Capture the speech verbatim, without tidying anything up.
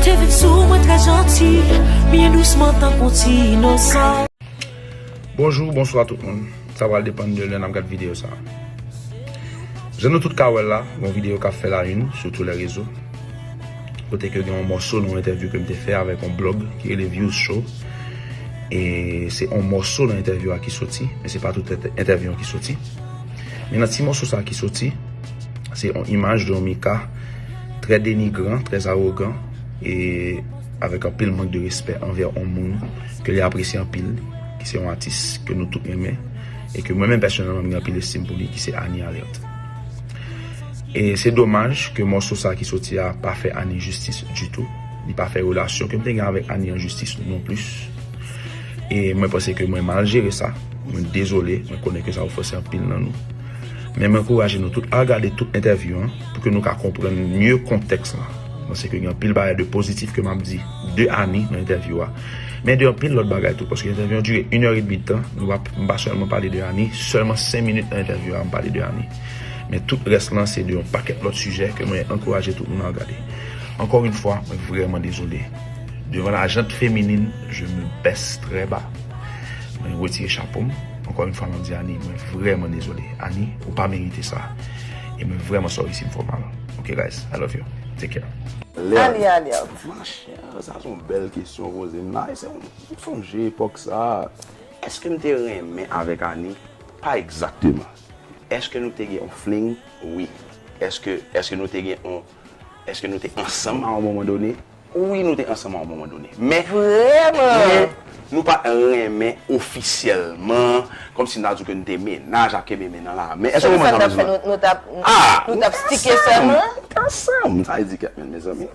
Te vin sou mwen trè janti, byen dousman tankou ti inosan. Bonjou, bonswa tout moun. Sa pral depann de lè n ap gad videyo sa. Jan nou tout ka wè l la, gon videyo k ap fè la youn sou tou lè rezo. Kote ke gen yon mòso nan yon entèvyou ke m te fè avèk yon blòg ki rele Views Show. E se yon mòso nan entèvyou a ki soti, men se pa tout entèvyou an ki soti. Men nan ti mòso sa ki soti, se yon imaj de yon Mika trè denigran, trè awogan, e avèk anpil mank de respè anvè yon moun ke li apresye anpil, ki se yon atis ke nou tout renmen, e ke mwen menm pèsonèlman m gen anpil estim pou li, ki se Annie Alerte. E se domaj ke mòso sa ki soti a pa fè Annie jistis ditou. Li pa fè relasyon ke m te gen avèk Annie an jistis non plis. E mwen panse ke mwen mal jere sa. Mwen dezole, mwen konnen ke sa ofanse anpil nan nou. Men mwen ankouraje nou tout al gade tout entèvyou an pou ke nou ka konprann mye kontèks la. Mwen panse ke gen anpil bagay de pozitif ke m ap di de Annie nan entèvyou a. Men de anpil lòt bagay tou, paske entèvyou an dire inèdmi tan, nou pa, m pa sèlman pale de Annie, sèlman senk minit nan entèvyou a, m pale de Annie. Men tout rès lan, se de yon pakèt lòt sijè ke mwen ankouraje tout moun al gade. Encore une fois, mwen vrèman dezole. Devant la gente féminine, je me baisse très bas. Mwen retire chapo m. Encore une fois, mwen di Annie, mwen vrèman dezole. Annie, ou pa merite sa. E mwen vrèman sorry si m fè w mal. Ok, guys, I love you. Take care. Annie Alerte. Monchè, sa se yon bèl kesyon w poze m la. E se yon, m sonje epòk sa. Èske m te renmen avèk Annie? Pa egzakteman. Èske nou te gen yon fling? Wi. Èske, èske nou te gen yon, èske nou te ansanm a yon moman done? Wi, nou te ansanm a yon moman done. Men, Vrèman? Men, nou pa t renmen ofisyèlman, kòmsi n ta di w ke nou te mennaj ap kenbe men nan lamen. Èske Se w pou sa konprann n sa t m ap vle fè, di la? nou, nou t ap, Ah, nou t ap stike sèlman? Nou t ansanm, sa vle di kèt men, mezanmi.